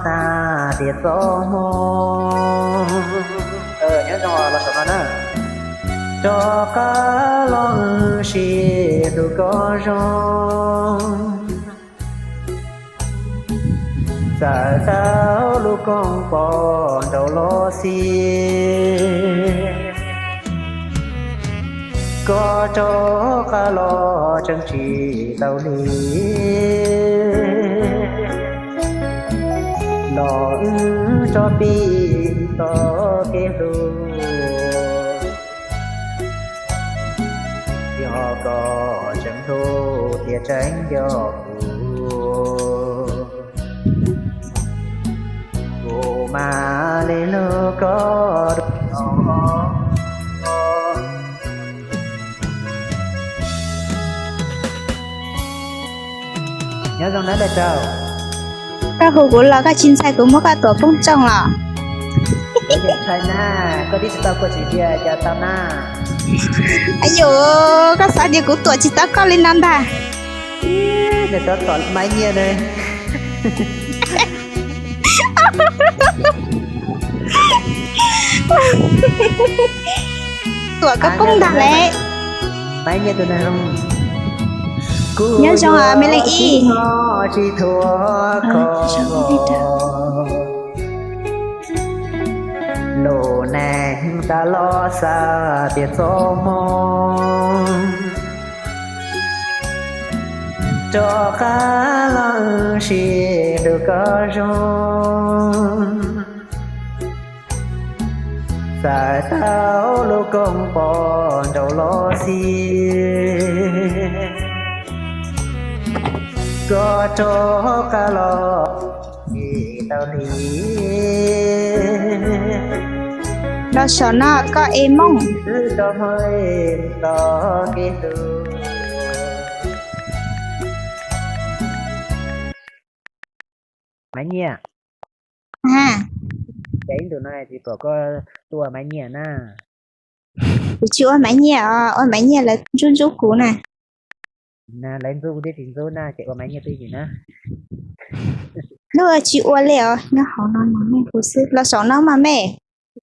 tag tias txoj hmoo, nyob zoo los saum no na. Rov qab los wb sib hlub kom zoo, txawm tau lub koog pom nraum los xij, koj rov qab los tseem tsis tau li, los wb tso pib txoj kev hlub. Yog koj tseem hlub tiag tseeb yog kuv, kuv mam li hlub koj dua. Nyob zoo na Daim Rau. Koj hu kuv los koj tsis ntshai kuv muab koj tuam poob tsooj los? Ntshai na, koj twb tsis tau kuv tsis tias cas tau na. Ayus, koj xav tias kuv tuam tsis tau koj li no ntag. Nws rov tom Maiv Nyiaj na. Tuam koj poob ntag lawm. Maiv Nyiaj tus neeg zoo. Nyob zoo me leej ib. Tsis thuam koj lub neej tas los xav tias txoj hmoo, rov qab los wb sib hlub kom zoo, txawm tau lub koog pom nraum los xij, koj rov qab los tsis tau li. Los saum no koj es Moob. Maiv Nyiaj. Ces ib ntus no tsis pom koj tuaj Maiv Nyiaj na. Kuv tsis ua Maiv Nyiaj os, ua Maiv Nyiaj lawv ntxub ntxub kuv na. Lawv ntxub kuv twb tsis ntxub na, ces ua Maiv Nyiaj twb yim na. Lub tsis ua li os, nyob hauv no no me kuv xwb, los saum no mas me,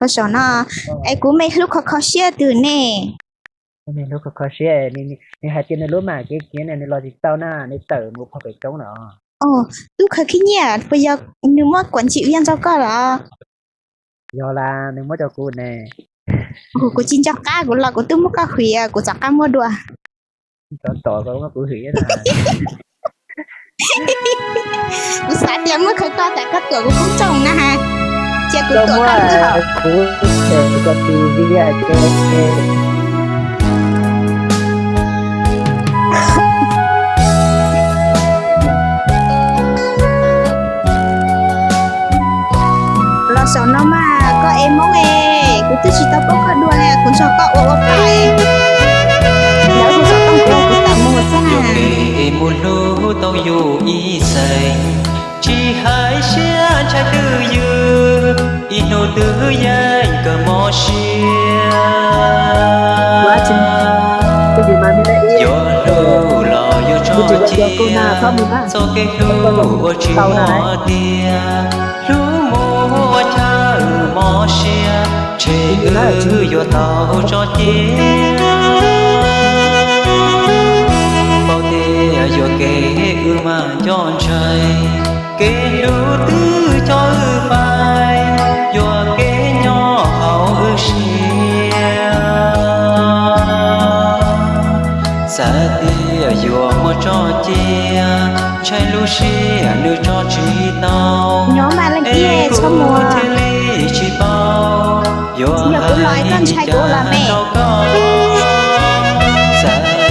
los saum no. Es kuv me hlub kho kho siab twg ne? Me hlub kho kho siab, nws hais tias nws lub mam kev kiv na, nws los tsis tau na, nws tawm mus pog pem roob lawm. Tub Khawv Khib Nyiaj, puas yog nws muab kuam ntsim viaj nrog koj los? Yog las, nws muab rau kuv ne. Kuv tsis nco qab, kuv los kuv twb muab koj hwm, kuv rov qab muab dua. Tov tom koj muab kuv hwm. Kuv xav tias muab khawv koj tas koj tuam kuv poob tsooj na ha. Cia kuv tuam koj xwb hos. Los saum no mas koj es Moob es, kuv twb tsis tau paub koj dua li, kuv nrog koj ua ua paj es. Lawv hu xov tooj kuv, kuv tawm mus xwb na. Mus hlub tau yus ib txhis, tsis hais siab ntshai twj ywm, ib hnub twb yeej kawg mob siab. Yuav hlub los yuav tso cia, txoj kev hlub ua tsis muaj tiag, hlub mus ua chaw mob siab, ntshe wb yuav tau tso cia. Paub tias yuam kev wb mas nco ntshai, kev hlub twb coj wb pais, yuam kev nyob hauv wb siab. Txawm tias yuav muab tso cia, ntshai lub siab nws tso tsis tau, es kuv thiaj li tsis paub yuav hais li cas rau koj.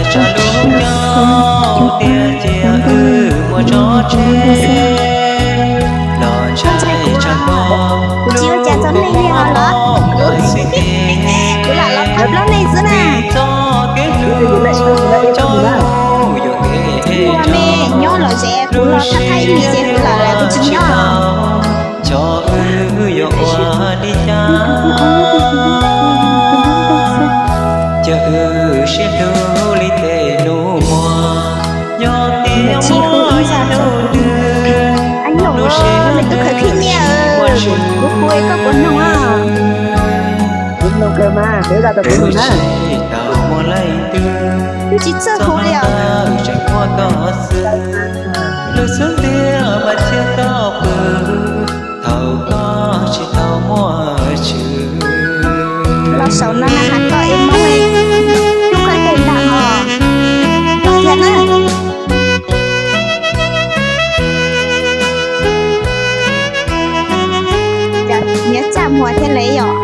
Txawm tsam lub nyoog tiag tiag wb muaj tso tseg, los ntshai tsam koj lub kua muag lawm xwb ces, kuv lam los tham plaub leeg xwb na. Txoj kev hlub coj wb yuam kev, nyob los ze kuv los tham qhaib ib lim ces kuv lam kuv tsis nyob. Cov wb yuav ua li cas, cia wb sib hlub li tej nus muag. Yog tias muaj ib hnub twg, nws twb khwv khwv Ua noog a. Ua noog kawg mas, peb zaj tau tus nug na. Twb tsis txawj hu li os. Los saum no na has koj ib Hmoob, hlub koj tiag ntag os. Los thiab na. Nyob tsam muag thiab li yom.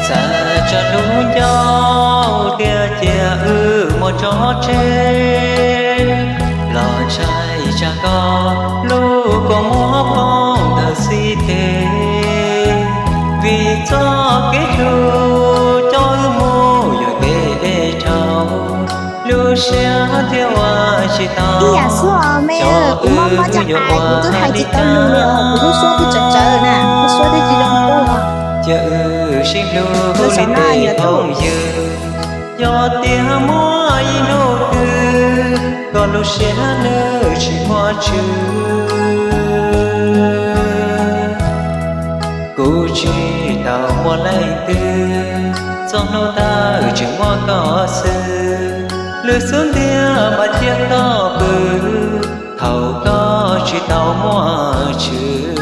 Txawm tsam lub ncauj tiag cia wb muaj tso tseg, los ntshai tsam koj lub kua muag poob ntawm xib teg. Vim txoj kev hlub coj wb mus yuav kev dhau, lub siab thiaj ua tsis tau. Ib yam xwb os me, kuv mob mob caj qab kuv twb hais tsis tau lus li os, kuv lub suab twb tsawv tsawv na, lub suab twb tsis zoo li. Cia wb sib hlub li tej phooj ywg, yog tias muaj ib hnub twg koj lub siab nws tsis muaj tswv. Kuv tsis tau muaj leej twg, txoj hlub tawm tseem muaj koj xwb. Lwm xub ntiag mas thiab koj pw, thaum koj tsis tau muaj tswv.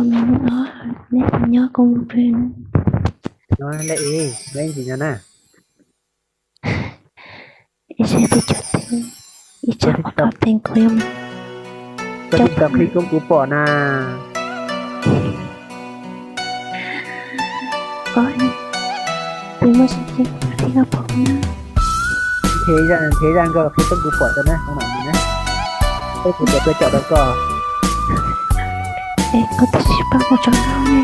Neb puas nyob koj mus pw na? Nyob lej ib, nyob ib ntsis nyob na. Ib txhia peb caug teev, ib txhia peb caug teev kuv yuav mus. Koj TikTok clip koob kuv pom na. Peb muaj sib ntsib kuv thiaj pom na. Nrhiav zaj nkaus clip koob kuv pom rau na, kuv cov koj caum rau koj. Es koj twb tsis pab kuv tso no ne.